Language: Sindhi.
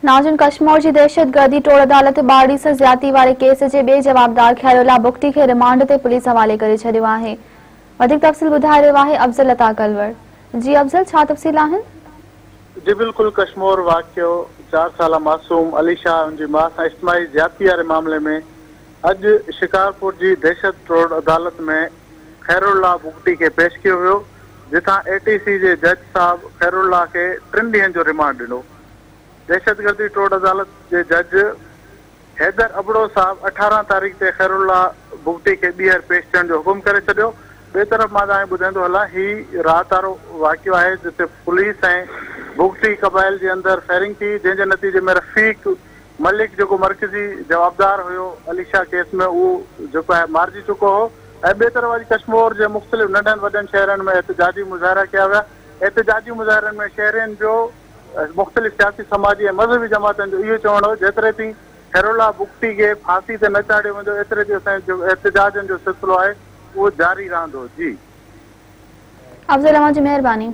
ناظرين ڪشمور جي دهشتگردي ٽوڙ عدالت ٻارڙي سان زيادتي واري ڪيس جي ٻئي جوابدار خيرالله بگٽي کي رمانڊ تي پوليس حوالي ڪري ڇڏيو آهي. وڌيڪ تفصيل ٻڌائي رهيو آهي افضل عطا ڪلوڙ. جي افضل ڇا تفصيل آهن؟ جي بلڪل ڪشمور واقعو چار سالا معصوم علي شاهه ان جي ماء سان اجتماعي زيادتي واري معاملي ۾ اڄ شڪارپور جي دهشت ٽوڙ عدالت ۾ خيرالله بگٽي کي پيش ڪيو ويو جتان اي ٽي سي جي جج صاحب خيرالله کي ٽن ڏينهن جو رمانڊ ڏنو. دهشتگردي ٽوڙ عدالت جي جج حيدر ابڙو صاحب 18 تاريخ تي خيرالله بگٽي کي ٻيهر پيش ٿيڻ جو حڪم ڪري ڇڏيو. ٻئي طرف مان توهان کي ٻڌائيندو هلان هي رات وارو واقعو آهي جتي پوليس ۽ بگٽي قبائل جي اندر فائرنگ ٿي جنهن جي نتيجي ۾ رفيق ملڪ جيڪو مرڪزي جوابدار هيو علي شاهه ڪيس ۾ اهو جيڪو آهي مارجي چڪو هو ۽ ٻئي طرف اڄ ڪشمور جي مختلف ننڍن وڏن شهرن ۾ احتجاجي مظاهرا ڪيا ويا احتجاجي مظاهرن ۾ شهرين جو مختلف سياسي، سماجي ۽ مذهبي جماعتن جو اهو چوڻ هو جيتري تائين خيرالله بگٽي کي ڦاسي تي نه چاڙهيو ويندو ايتري تائين اسان جو جيڪو احتجاجن جو سلسلو آهي اهو جاري رهندو. جي. افضل اوهان جي مهرباني.